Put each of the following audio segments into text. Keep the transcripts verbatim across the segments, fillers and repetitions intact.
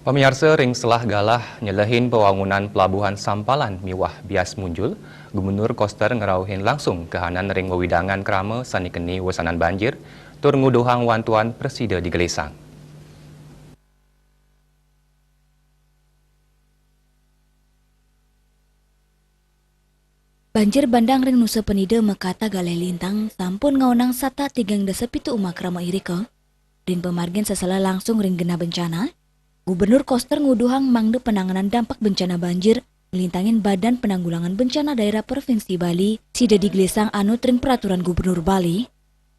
Pamiarsa, ring selah galah nyelehin pawangunan pelabuhan Sampalan miwah bias munjul, Gubernur Koster ngrauhin langsung kahanan ring wewidangan krama sane keni wesanan banjir, tur nguduhang wantuan prasida digelisang. Banjir bandang ring Nusa Penida makatah galih lintang sampun ngaonang satak tigang dasa pitu uma krama irika. Ring pamargin seselah langsung ring genah bencana, Gubernur Koster nguduhang mangda penanganan dampak bencana banjir nglintangin Badan Penanggulangan Bencana Daerah Provinsi Bali sida digelisang anut ring peraturan Gubernur Bali.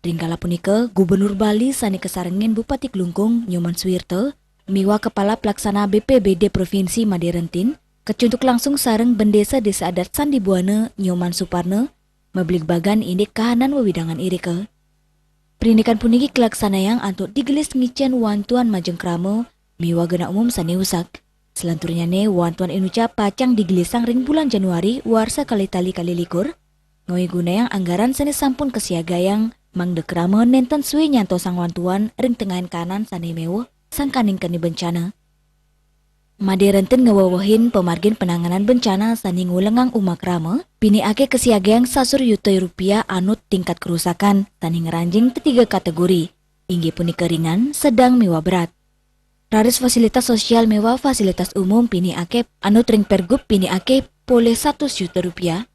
Ring kala punika, Gubernur Bali sane kasarengin Bupati Klungkung, Nyoman Suwirta, miwah Kepala Pelaksana B P B D Provinsi Made Rentin, kacuntuk langsung sareng Bendesa Desa Adat Sandi Buana, Nyoman Suparna, mabligbagan indik kahanan wewidangan irika. Prindikan puniki kalaksanayang antuk digelis ngicen wantuan majeng krama miwah genah umum sane usak. Salanturnyane, wantuan inucap pacang digelisang ring bulan Januari warsa kalih tali kalih likur, ngawigunayang anggaran sane sampun kasiagayang mangda krama nenten suwe nyantosang wantuan ring tengahin kahanan sane meweh sangkaning keni bencana. Made Rentin ngawewehin pamargin penanganan bencana sane ngulengang uma krama, pinih akeh kasiagayang sasur yuta rupiah anut tingkat kerusakan sane ngranjing tetiga kategori, inggih punika ringan, sedang, miwah berat. Raris fasilitas sosial miwah fasilitas umum pinih akeh anut ring Pergub pinih akeh polih satus yuta rupiah.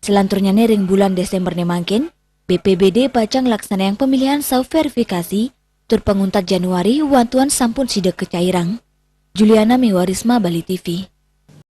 Salanturnyane ring bulan Desemberne mangkin, B P B D pacang laksanayang pamilihan saha verifikasi, tur panguntat Januari wantuan sampun sida kacairang. Juliana miwah Risma, Bali T V.